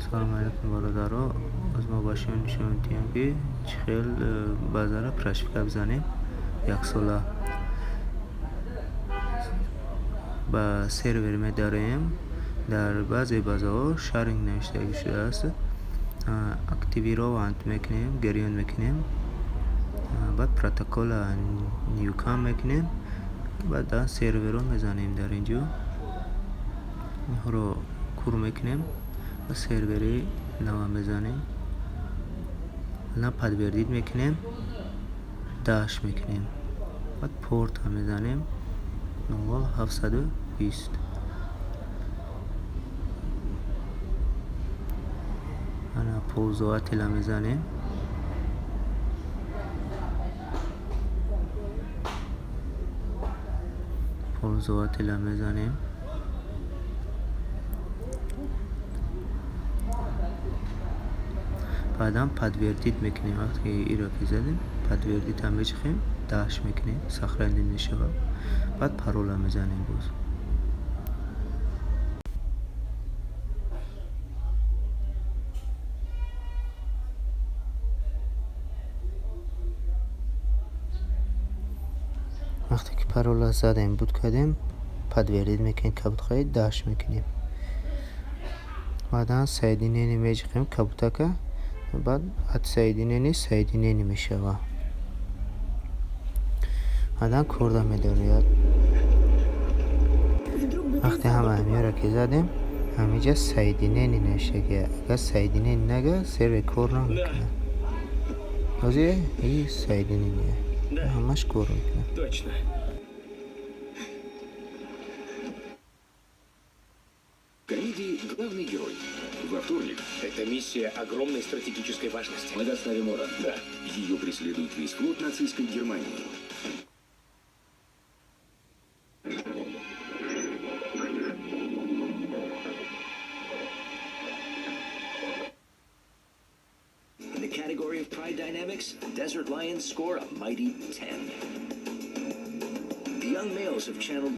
Салому алайкум, бародаро. Аз мо ба шумо нишон медиҳем, ки чӣ хел базара прошивка бизанем яксола. Ба сервер медароем. Дар баъзе базаҳо sharing навиштагӣ шудааст. Активировать мекунем, гирён мекунем. Баъд протокола new мекунем. Баъд серверо мезанем дар ин ҷо. Инҳоро кур мекунем ва сервери нава мезанем. На подтвердить мекунем, даш мекунем. Баъд порта мезанем 0720. Ана пользователя мезанем. Пользователя мезанем. Баъдан подтвердить мекунем. Вақте ки иро ки задем, подтвердить ҳам мечихем, даш мекунем, сохранить мешавад. Баъд парола мезанем боз. Вақте ки парола задем, буд кардем, подтвердить мекунем, кабутхои даш мекунем. Баъдан соединение меҷиқем кабутака, баъд отсоединение соединение мешавад. Баъдан корда медарояд. Вақте ҳама ҳамиёро ки задем, ҳаминҷа соединение навиштагия. Агар соединение нага, сервер кор намекунад. Ҳозир и соединение ҳамаш кор мекунад. Точно. Комедии «Главный герой». Во вторник Это миссия огромной стратегической важности. Мы доставим Оран. Да. Ее преследует весь флот нацистской Германии. In the category of pride dynamics, the Desert Lions score a mighty 10. The young males have channeled